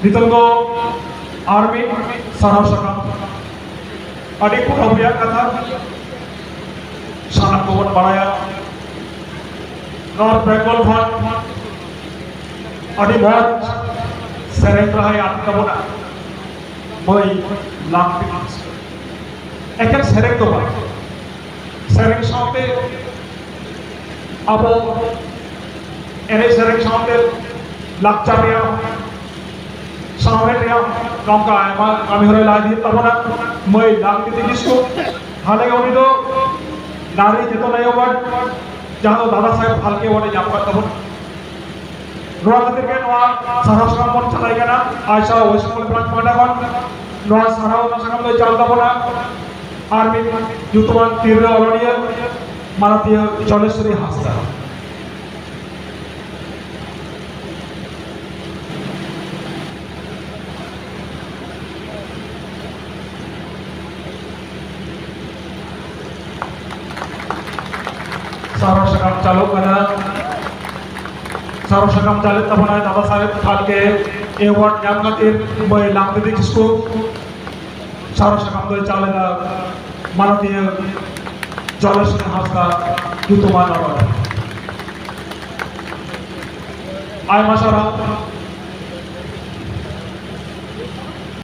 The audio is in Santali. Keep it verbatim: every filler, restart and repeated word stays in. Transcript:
ᱱᱤᱛᱚᱝ ᱫᱚ ᱟᱨ ᱢᱤᱫ ᱥᱟᱨᱦᱟᱣ ᱥᱟᱠᱟᱢ, ᱟᱹᱰᱤ ᱜᱚᱨᱚᱵᱽ ᱨᱮᱭᱟᱜ ᱠᱟᱛᱷᱟ᱾ ᱥᱟᱱᱟᱢ ᱠᱚᱵᱚᱱ ᱵᱟᱲᱟᱭᱟ, ᱱᱚᱣᱟ ᱵᱮᱝᱜᱚᱞ ᱠᱷᱚᱱ ᱟᱹᱰᱤ ᱢᱚᱡᱽ ᱥᱮᱨᱮᱧ ᱨᱟᱦᱟᱭ ᱟᱫ ᱛᱟᱵᱚᱱᱟ ᱢᱟᱹᱭ ᱞᱟᱝᱛᱤ ᱠᱤᱥᱠᱩ᱾ ᱮᱠᱮᱱ ᱥᱮᱨᱮᱧ ᱫᱚ ᱵᱟᱝ, ᱥᱮᱨᱮᱧ ᱥᱟᱶᱛᱮ ᱟᱵᱚ ᱮᱱᱮᱡ ᱥᱮᱨᱮᱧ ᱥᱟᱶᱛᱮ ᱞᱟᱠᱪᱟᱨ ᱨᱮᱭᱟᱜ, ᱥᱟᱶᱦᱮᱫ ᱨᱮᱭᱟᱜ ᱱᱚᱝᱠᱟ ᱟᱭᱢᱟ ᱠᱟᱹᱢᱤ ᱦᱚᱨᱟ ᱞᱟᱦᱟ ᱤᱫᱤᱭᱮᱫ ᱛᱟᱵᱚᱱᱟ ᱢᱟᱹᱭ ᱞᱟᱝᱛᱤᱛᱤ ᱠᱤᱥᱠᱩ᱾ ᱦᱟᱞᱮ ᱜᱮ ᱩᱱᱤ ᱫᱚ ᱱᱟᱨᱤ ᱪᱮᱛᱚᱱᱟ ᱮᱣᱟᱨᱰ, ᱡᱟᱦᱟᱸ ᱫᱚ ᱫᱟᱫᱟ ᱥᱟᱦᱮᱵᱽ ᱯᱷᱟᱞᱠᱮ ᱮᱣᱟᱨᱰ ᱮ ᱧᱟᱢ ᱟᱠᱟᱫ ᱛᱟᱵᱚᱱᱟ᱾ ᱱᱚᱣᱟ ᱠᱷᱟᱹᱛᱤᱨ ᱜᱮ ᱱᱚᱣᱟ ᱥᱟᱨᱦᱟᱣ ᱥᱟᱠᱟᱢ ᱵᱚᱱ ᱪᱟᱞᱟᱭ ᱠᱟᱱᱟ᱾ ᱟᱭᱥᱟ ᱳᱭᱮᱥᱴ ᱵᱮᱝᱜᱚᱞ ᱵᱨᱟᱧᱪ ᱯᱟᱦᱴᱟ ᱠᱷᱚᱱ ᱱᱚᱣᱟ ᱥᱟᱨᱦᱟᱣ ᱥᱟᱠᱟᱢ ᱫᱚᱭ ᱪᱟᱞ ᱛᱟᱵᱚᱱᱟ ᱟᱨ ᱢᱤᱫ ᱧᱩᱛᱩᱢᱟᱱ ᱛᱤᱨᱞᱟᱹ ᱚᱱᱚᱞᱤᱭᱟᱹ ᱢᱟᱱᱚᱛᱤᱭᱟᱹ ᱡᱚᱞᱮᱥᱣᱚᱨᱤ ᱦᱟᱸᱥᱫᱟ᱾ ᱥᱟᱨᱦᱟᱣ ᱥᱟᱠᱟᱢ ᱪᱟᱞᱩᱜ ᱠᱟᱱᱟ᱾ ᱥᱟᱨᱦᱟᱣ ᱥᱟᱠᱟᱢ ᱪᱟᱞᱮᱫ ᱛᱟᱵᱚᱱᱟᱭ ᱫᱟᱫᱟ ᱥᱟᱦᱮᱵᱽ ᱯᱷᱟᱞᱠᱮ ᱮᱣᱟᱨᱰ ᱧᱟᱢ ᱠᱷᱟᱹᱛᱤᱨ ᱢᱟᱹᱭ ᱞᱟᱝᱛᱤᱛᱤ ᱠᱤᱥᱠᱩ᱾ ᱥᱟᱨᱦᱟᱣ ᱥᱟᱠᱟᱢ ᱫᱚᱭ ᱪᱟᱞ ᱮᱫᱟ ᱢᱟᱱᱚᱛᱤᱭᱟᱹ ᱡᱚᱞᱮᱥᱣᱚᱨᱤ ᱦᱟᱸᱥᱫᱟ ᱧᱩᱛᱩᱢᱟᱱ ᱚᱱᱚᱞᱤᱭᱟᱹ᱾ ᱟᱭᱢᱟ ᱥᱟᱨᱦᱟᱣ᱾